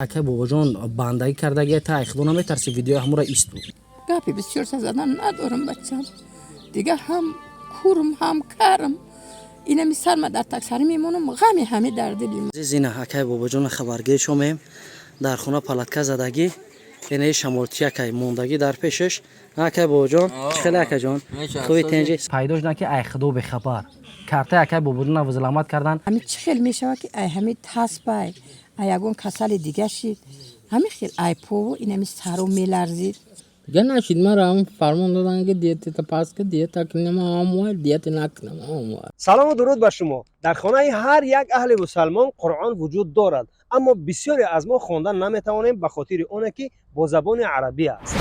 Акай Бобоҷон бандагӣ кардагия, та худо наметарси, видеои ҳамура ист. Гапи бисёр задан надорам, бачам. Дига ҳам курм, ҳам карм. Инами сарма дар таксарӣ мемонам, ғами ҳами дар дили ма. Азиз, ина акай Бобоҷона хабаргирӣ шомем. Дар хона палатка задагӣ, инаи шамолтиякай мондагӣ дар пешаш. Акай Бобоҷон, чӣ хеле, акаҷон, хуби, тенҷи? Пайдо шудан, ки ай худо бехабар, картаи акай Бобоҷона взломать кардан. Ҳами чӣ хел мешавад, ки ай ҳами таспай, ай ягон касали дига шид, ҳами хел ай пову инами сару меларзид. Дига нашид, мара ҳам фармон додан, ки диетата пас ки диета кунам, омоя диета накунам, омоя. Салому дуруд ба шумо. Дар хонаи ҳар як аҳли мусалмон Қуръон вуҷуд дорад, аммо бисёре аз мо хондан наметавонем ба хотири оне, ки бо забони арабӣ аст.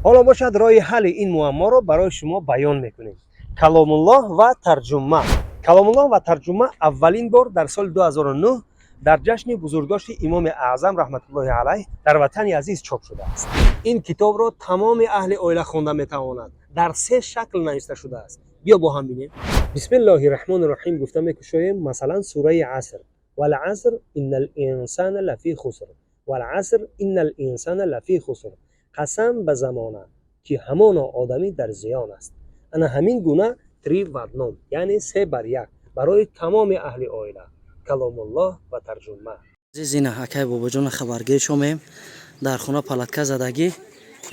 Ҳоло бошад, роҳи ҳалли ин муамморо барои шумо баён мекунем. Каломуллоҳ ва тарҷума. Каломуллоҳ ва тарҷума аввалин бор дар соли 2009 дар ҷашни бузургдошти Имоми Аъзам раҳматуллоҳи алайҳ дар ватани азиз чоп шудааст. Ин китобро тамоми аҳли оила хонда метавонад. Дар се шакл нависта шудааст. Биё, бо ҳам бинем. Бисмиллоҳи раҳмони раҳим гуфта мекушоем. Масалан, сураи Аср: валаср инна линсана лафи хуср, валаср инна линсана лафи хуср. Қасам ба замона, ки ҳамоно одамӣ дар зиён аст. Ана ҳамин гуна три в одном, яъне се бар як, барои тамоми аҳли оила. Каломуллоҳ ва тарҷума. Азиз, ина акай Бобоҷона хабаргирӣ шомем. Дар хона палатка задагӣ,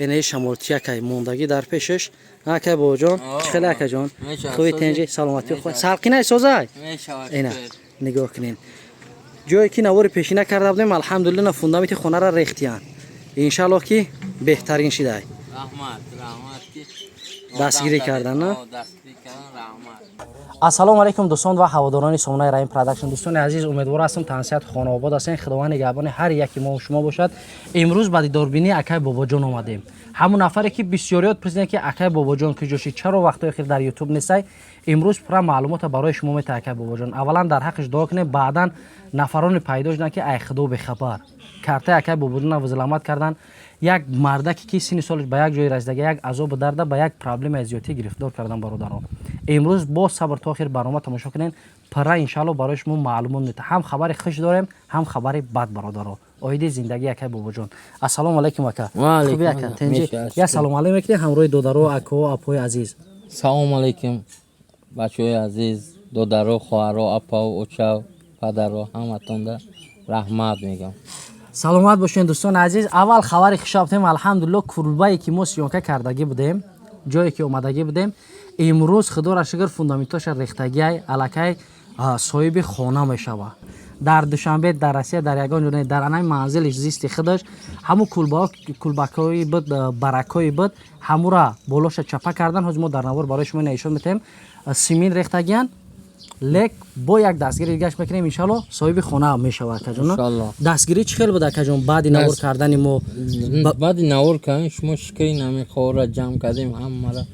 инаи шамолтиякай мондагӣ дар пешаш. Акай Бобоҷон, чӣ хеле, акаҷон, хуби, тенҷи, саломатӣ? Салқинай созай. Ина нигоҳ кунед, ҷое ки навори пешина карда будем, алҳамдулилла, фундаменти хонара рехтиян. Иншаллоҳ, ки беҳтарин шидай. Раҳмат, раҳмат, ки дастгирӣ кардан, на? Дастгирӣ кардан, раҳмат. Ассалому алайкум, дӯстон ва ҳаводорони сомонаи Раим Продакшн. Дӯстони азиз, умедвор ҳастам, тансиҳат, хонаобод ҳастем. Худованд нигаҳбони ҳар яки мо шумо бошад. Имрӯз ба дидорбинии акай Бобоҷон омадем, ҳамун нафаре, ки бисёриёт пурсидем, ки акай Бобоҷон куҷо шид, чаро вақтҳои охир дар Ютуб нестай. Имрӯз пурра маълумота барои шумо метаҳ акай Бобоҷон. Аввалан дар ҳаққиш дуо кунем, баъдан нафароне пайдо шуданд, ки ай худо бехабар, картаи акай Бобоҷона взломать кардан. Як мардаке, ки синни солаш ба як ҷое расидаги, як азобу дарда, ба як проблемаи зиёдтӣ гирифтор кардан. Бародарон, имрӯз бо сабр то охир барнома тамошо кунед. Пурра, иншаалло, барои шумо маълумот метаҳ. Ҳам хабари хуш дорем, ҳам хабари бад, бародаро, оиди зиндагии акай Бобоҷон. Ассалому алайкум, ака. Хуби, ака, тенҷи? Як салому алайкум мекунед ҳамроҳи додаро, акао, апои азиз. Салому алайкум, бачаҳои азиз, додаро, хоҳаро, апау, очав, падаро, ҳаматонда раҳмат мегӯям. Саломат бошед, дӯстони азиз. Аввал хабари хушабтем. Алҳамдулилло, кулбае, ки мо съёмка кардагӣ будем, ҷое ки омадагӣ будем, имрӯз, худоро шукр, фундаментоша рехтагиай. Аллакай соҳиби хона мешава. Дар Душанбе, дар Россия, дар ягон ҷо, дар анаи манзили зисти худаш. Ҳамун кулбаҳо, кулбакҳои буд, баракҳои буд, ҳамура болоша чапа кардан. Ҳозир мо дар навор барои шумо ина ишон метаҳем. Симин рехтагиян, лек бо як дастгири дигаш мекунем, иншалло, соҳиби хона мешавад, акаҷон. Дастгирӣ чӣ хел буд, акаҷон, баъди навор кардани мо? Баъди навор кардем шумо, шукри, нами хора ҷамъ кардем, ҳамара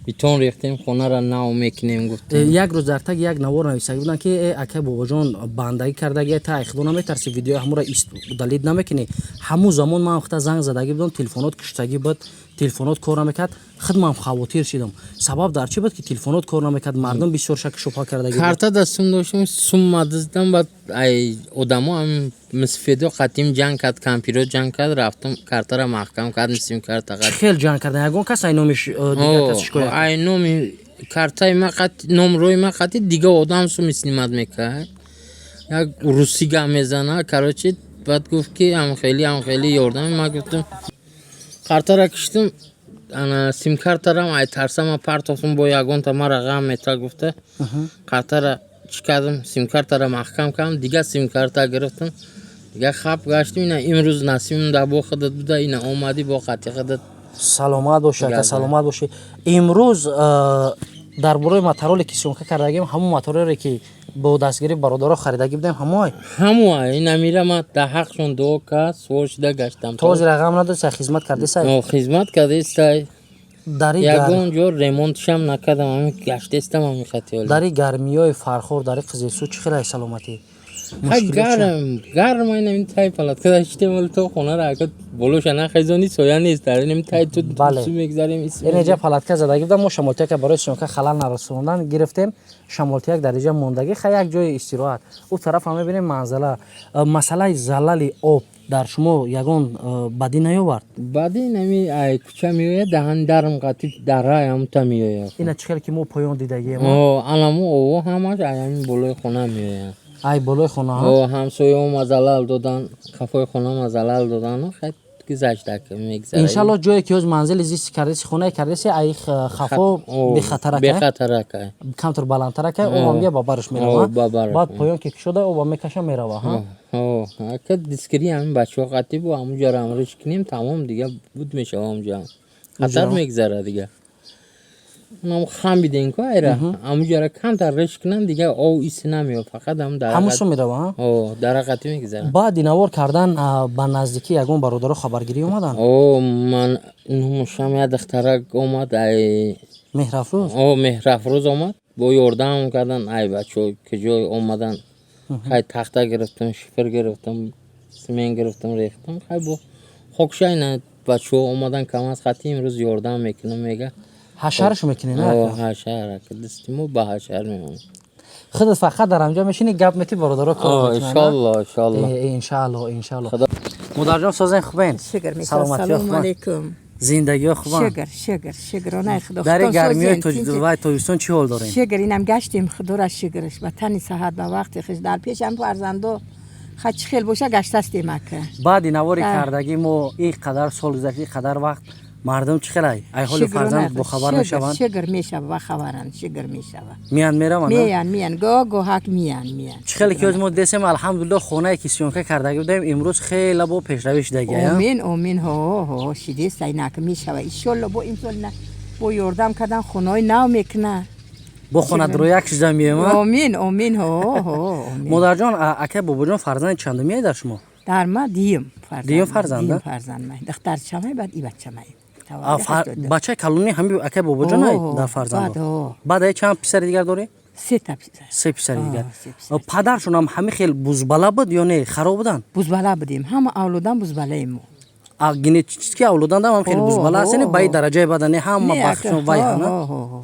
бетон рехтем, хонара нав мекунем, гуфтем. Як рӯз дар таги як навор нависагӣ буданд, ки э акай Бобоҷон бандагӣ кардагия, та худо наметарси, видеои ҳамура удалить намекунӣ? Ҳамун замон ман худа занг задагӣ будам, телефонот куштагӣ буд, телефонот кор намекард. Худмам хавотир шидам. Сабаб дар чӣ буд, ки телефонот кор намекард? Мардум бисёр шаку шубҳа кардагӣ. Карта да сум доштем, сумма дуздам. Баъд ай одамо, ам мисфедо қатим ҷанг кард, кампиро ҷанг кард, рафтам, картара маҳкам кардем, сим карта. Чӣ хел ҷанг кардан? Ягон кас ай номи дигар кас шикоят? Ай номи картаи ма қати номрои ма қати дига одам сум снимать мекард, як русӣ гап мезана, короче. Баъд гуфт, ки ҳамхели, ҳамхели ёрдам. Ма гуфтам, картара киштам, ана симкартарам ай тарсама партофтум, бо ягонта мара ғам мета гуфта, картара чӣ кардам, симкартара маҳкам кардам, дига симкарта гирифтам, дига хап гаштим. Ина имрӯз насибим да бо худат буда, ина омадӣ бо хати худат. Саломат бошӣ, ака, саломат бошӣ. Имрӯз дар бораи мотороле, ки съёмка кардагим, ҳамун мотороле, ки бо дастгирии бародаро харидагӣ будем, ҳамой? Ҳамуай. Ин амира ма дар ҳақшон дуо кард, сувор шуда гаштам. То ҳозир ғам надоста, хизмат кардисай? Хизмат кардистай. Ягон ҷо ремонтшам накардам, ҳамин гаштестам, ҳамин хати. Дари гармиёи Фархор, дари Қизилсу чӣ хелай саломатӣ? Гарм, гарм. Айнамин тай палаткада шитем, вале то хонара ака болоша нахезони, соя нест. Дар инами тай ту су мегзарем. Инҷа палатка задагӣ будам мо, шамолтияка барои съёмка халал нарасондан гирифтем. Шамолтияк дар инҷа мондагӣ. Ха, як ҷои истироҳат. Ӯ тараф ҳам мебинем манзала. Масъалаи залали об. Дар шумо ягон бадӣ наёвард? Баъди нами ай кӯча меояд, даҳани дарм қатӣ дараи ҳамута меояд. Ина чӣ хел ки мо поён дидагием? О, анамо ово ҳамаш ай ҳамин болои хона меояд. Ай болои хона? О, ҳамсояҳо залал додан, қафои хонама залал додан, хай гузашта мегзара. Иншалло, ҷое ки ҳоз манзили зисти кардаси, хонае кардаси, ай хафо бехатаракай. Бехатаракай. Камтар баландтаракай, обам бия ба барш мерава. Ба барш. Баъд поён ки кушода, оба мекаша, мерава, ҳа? Ака, дискри ҳамин бачаҳо қатӣ бо ҳамуҷа рамриш кунем, тамом, дига буд мешава, ҳамуҷа хатар мегзара дига. Унам хам бидем ку, айра ҳамуҷара камтар риш кунам, дига ов иси намеёб, фақат ҳам ҳамусо мерава, ҳа? О, дарақатӣ мегзара. Баъди навор кардан ба наздикӣ ягон бародаро хабаргирӣ омаданд? О, ман нумушам, як духтарак омад ай Меҳрафрӯз? О, Меҳрафрӯз омад, бо ёрдам кардан. Ай бачаҳо куҷо омадан, хай тахта гирифтам, шифр гирифтам, симент гирифтам, рехтам, хай бо хокшайна бачаҳо омадан, камаз хати имрӯз ёрдам мекунам, мега. Ҳашарш мекунӣ, на? О, ҳашар, ака, дасти мо ба ҳашар мемонад. Худат фақат дар ҳамҷо мешинӣ, гап метӣ, бародаро кор О, мекунанд, на? Иншолло, иншолло. Иншаалло, иншаалло. Модарҷон, созен, хубен? Шукр мешавад. Саломатиё Салому хубан? алейкум. Зиндагиё хубан? Шукр, шукр, шукронаи худо. Дар Худо гармиёи созен, тинҷ. вай тобистон чӣ ҳол дорем? Шукр, инам гаштем, худора шукраш, ба тани саҳат, ба вақти хуш, дар пешам фарзандо, ха чӣ хел боша, гаштастем, ака. Баъди навори Да. кардагӣ мо ин қадар сол гузашт, ин қадар вақт, мардум чӣ хелай? Ай ҳоли фарзанд бохабар мешаванд? Шукр, мешава, ба хабаранд, шукр, мешава. Миянд, мераванд, а? Меян, меян, гоҳ гоҳак миян, миян. Чӣ хеле ки ҳоз мо десем, алҳамдулилло, хонае ки съёмка кардагӣ будем, имрӯз хеле бо пешравӣ шудагӣ, а? Омин, омин, ҳо, ҳо, шидеста, инак мешава, иншолло. Бо имсол на бо ёрдам кардан хонаҳои нав мекуна. Бо хонадрояк шуда мием, а? Омин, омин, ҳо, ҳо, омин. Модарҷон, акай Бобоҷон фарзанди чандумие дар шумо? Дар ма дуюм фарзанд. Дуюм фарзанд, Дуюм а? фарзанд май, духтарчамай, баъд и бачамай. Бачаи калони ҳами акай Бобоҷон ай дар фарзандо? Баъд, ҳо. Баъд ай чанд писари дигар дорӣ? Сета писар. Се писари дигар. Се писар. Падаршонам ҳами хел бузбала буд ё не, хароб буданд? Бузбала будем, ҳама авлодан бузбалаи мо. Генетически авлодандам ҳам хеле бузбала ҳастен, ба и дараҷаи бадани ҳама Не, бахшон ака, вай ҳо, ҳана. ҳо, ҳо, ҳо.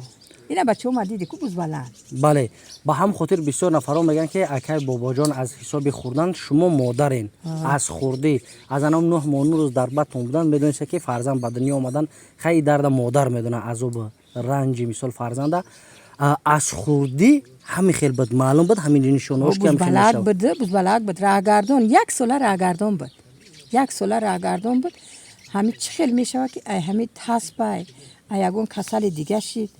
Ина бачаҳо ма диди ку, бузбалаанд. Бале, ба ҳам хотир бисёр нафарон мегӯянд, ки акай Бобоҷон аз ҳисоби хӯрдан шумо модарен, аз хурдӣ, аз анам 9 моҳ 9 рӯз дар батн будан медониста, ки фарзанд ба дунё омадан, хай дарда модар медона, азобу ранҷи мисол фарзанда. Аз хурдӣ ҳами хел буд, маълум буд ҳамин нишонаҳош, ки ҳами хел Бузбалак мешавад. буд, бузбалак буд, раҳгардон, як сола раҳгардон буд, як сола раҳгардон буд. Ҳами чӣ хел мешавад, ки ай ҳами таспай, ай ягон касали дига шид,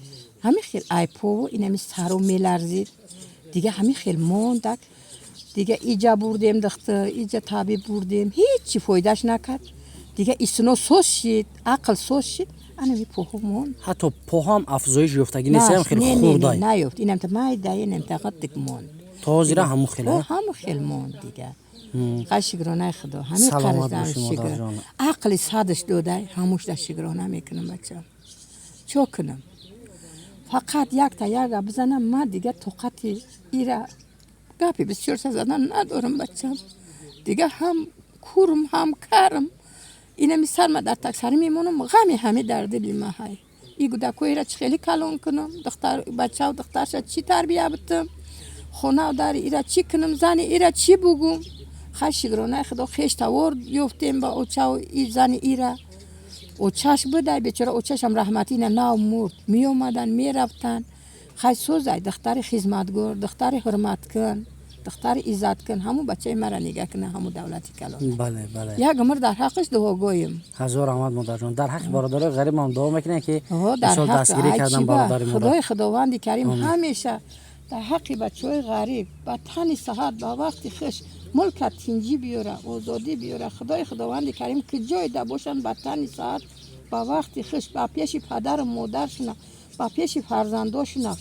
ҳами хел ай пову инами сару меларзид, дига ҳами хел мондак. Дига иҷа бурдем духтур, иҷа табиб бурдем, ҳечи фоидаш накард. Дига исино соз шид, ақл соз шид, анами поҳо монд. Ҳатто поҳам афзоиш ёфтагӣ нест, ҳам хеле Не, не, не, хурдай. Наёфт, инамта майда, инамта қаттик монд. То ҳозира ҳамун хел, О, а? ҳамун хел монд дига. Хай, шукронаи худо, ҳамин Саломат қарздам, бошӣ, шукр. модарҷон. Ақли садаш додай, ҳамушда шукрона мекунам, бачам. Чо кунам, фақат якта яга бизанам, ман дига тоқати ира гапи бисёр задан надорам, бачам. Дига ҳам курм, ҳам карм, инами сарма дар таксарӣ мемонам, ғами ҳами дар дили ма ҳай. И кӯдакҳоеро чӣ хеле калон кунам, духтар бачаву духтарша чӣ тарбия битам, хонау дари ира чӣ кунам, зани ира чӣ бугум? Хай, шукронаи худо, хештавор ёфтем ба очаву и зани ира. Очаш будай, бечора очашам раҳматӣ, ина нав мурд. Меомадан, мерафтанд. Хай, созай, духтари хизматгор, духтари ҳурматкун, духтари иззаткун, ҳамун бачаи мара нигаҳ куна, ҳамун давлати калон. Бале, бале. Як умр дар ҳаққаш дуогӯем. Ҳазор раҳмат, модарҷон. Дар ҳаққи бародарои ғарибам дуо мекунем, ки Ҳо, дар мисол ҳаққи дастгирӣ ай кардан чӣ ба бародари моро. Худои худованди карим ҳамеша дар ҳаққи бачаҳои ғариб ба тани саҳат, ба вақти хуш, мулка тинҷӣ биёра, озодӣ биёра. Худои худованди карим, ки ҷойда бошанд, ба тани саҳат, ба вақти хуш, ба пеши падару модаршуна, ба пеши фарзандошуна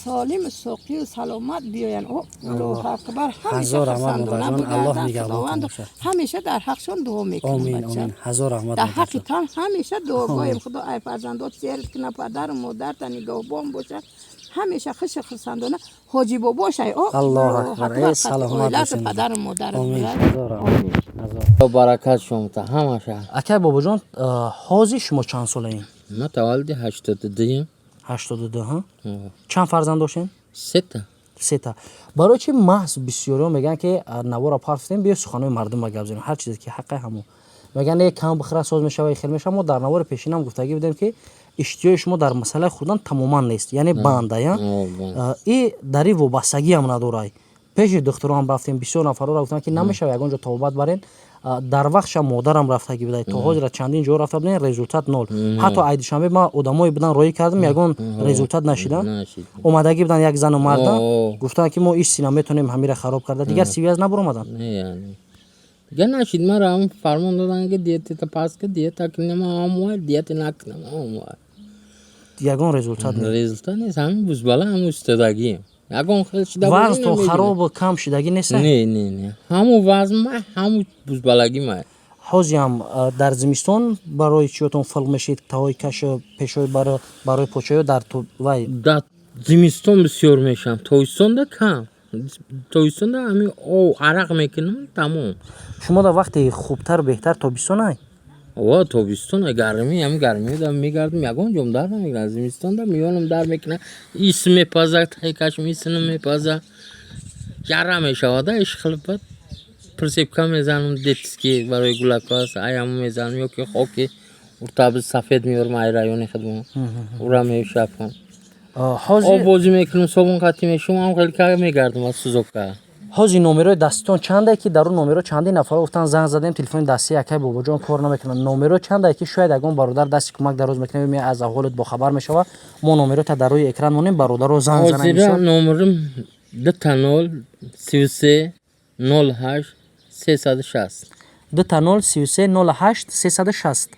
солиму соқию саломат биёянд. О, Аллоҳу акбар, ҳамеша Ҳазор раҳмат, хурсандона модарҷон. Аллоҳ бугарданд. нигаҳбонтон Худованд бошад. ҳамеша дар ҳақшон дуо мекунам, Омин. бачам. Омин, ҳазор раҳмат, Дар ҳаққи модарҷон. тан ҳамеша дуогӯем. Худо ай фарзандот серт куна, падару модарта нигаҳбон бошад, ҳамеша хушу хурсандона ҳоҷи бобошай. О, Аллоҳу акбар. Акбар, Э, саломат оилату бошед. падару модарат Омин. бурад. Ҳазор раҳмат. Ҳазор. Баракат шумта ҳамаша. Акай Бобоҷон, ҳозир шумо чанд солаем? Ма таваллуди 82-юм. 82, ҳа? Чанд фарзанд доштем? Сета. Сета. Барои чи маҳз бисёриҳо мегӯянд, ки навора партфтем, биё суханои мардумро гап занем, ҳар чизе ки ҳаққи ҳамо мегӯянд, не, кам бихӯра, соз мешава, хел мешава. Мо дар навори пешинам гуфтагӣ будем, ки иштиёи шумо дар масъалаи хӯрдан тамоман нест, яъне банда я и дар ин вобастагиам надорай. Пеши духтуроам рафтем, бисёр нафарҳоро гуфтанд, ки намешава, ягон ҷо табобат барен. Дар вақтша модарам рафтагӣ будай, то ҳозира чандин ҷо рафта будем, результат нол. Ҳатто ай Душанбе ма одамое будан, роҳӣ кардам, ягон результат нашида. Омадагӣ будан як зану марда, гуфтанд, ки мо иш сина метавонем ҳамира хароб карда, дигар связь набаромаданд. Дигар нашид. Мара ҳам фармон доданд, ки диетата пас ки диета кунем, ҳамоа диета накунам, ҳамоа. Ягон результат? Результат нест. Ҳамин бузбала, ҳамун истодагием, ягон хел шида. Вазнтон харобу кам шидагӣ нест? Не, не, не, ҳамун вазн ма, ҳамун бузбалагӣ ма. Ҳозиам дар зимистон барои чиётон филқ мешид, таҳои кашу пешои, барои почаё дар вай? Дар зимистон бисёр мешавам, тобистонда кам. Тобистонда ҳамин ов арақ мекунам, тамом. Шумо дар вақти хубтар, беҳтар тобистонай? О, тобистон, гармӣ, ҳамин гармида мегардам, ягон ҷом дар намегирам. Зимистонда миёнам дар мекунам, ис мепаза, таи кашм исинам мепаза, яра мешавада ишхилбад. Присыпка мезанам, детский барои гулакҳо аст, аяму мезанам, ё ки хоки уртаби сафед меёрам ай райони худмон, ура мешапам. Об бозӣ мекунам, собун қатӣ мешум, ам хеле ка мегардам аз сузока. Ҳозир номерои даститон чандае, ки дар он номеро чандин нафарро гуфтан, занг задем, телефони дастии акай Бобоҷон кор намекунад. Номеро чандае, ки шояд ягон бародар дасти кӯмак дароз мекунад, ме аз аҳволот бохабар мешава? Мо номерота дар рӯи экран монем, бародаро занг зананд. Номерим 00 33 08 360. 00 33 08 360.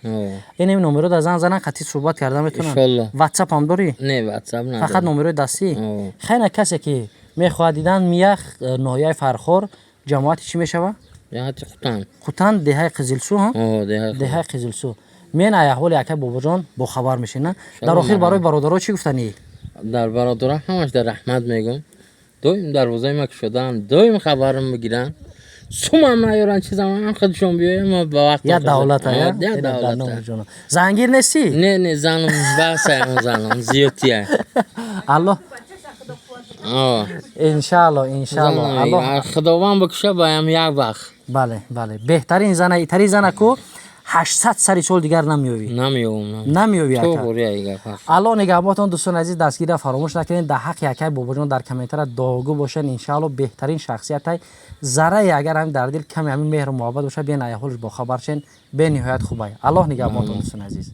Ин ин номеро дар занг занан, қатъи суҳбат карда метавонанд. Ватсап ҳам дорӣ? Не, ватсап. Фақат номерои дастӣ. Хайна, касе ки мехоҳад дидан, миях, ноҳияи Фархор, ҷамоати чӣ мешава? Ҷамоати Хутан. Хутан, деҳаи Қизилсу. Деҳаи Қизилсу. Мен ай аҳволи акай Бобоҷон бохабар мешин. Дар охир барои бародаро чӣ гуфтанӣ? Дар бародаро ҳамаш дар раҳмат мегӯм. Доим дарвозаи ма кушодаанд, доим хабарам бигиранд, сумам наёранд, чизам ҳам худшон биёям ба вақт. Я давлата, я давлата. Зангир нестӣ? Не, не, занам басаям, занам зиёдтия. Аллоҳ, иншаалло, иншаалло. Аллоҳ, Худованд бикуша баям як вақт. Бале, бале, беҳтарин зана, итари зана ку 800 сари сол дигар намеёвӣ. Намеёвам. Намеёвӣ. Аллоҳ нигаҳботон. Дӯстони азиз, дастгирира фаромӯш накунед, дар ҳаққи акай Бобоҷон дар комментара дуогӯ бошед. Иншаалло, беҳтарин шахсиятай. Заррае агар ҳамин дар дил каме ҳамин меҳру муҳаббат бошад, бен аҳволш бохабар шен, бениҳоят хубай. Аллоҳ нигаҳботон, дӯстони азиз.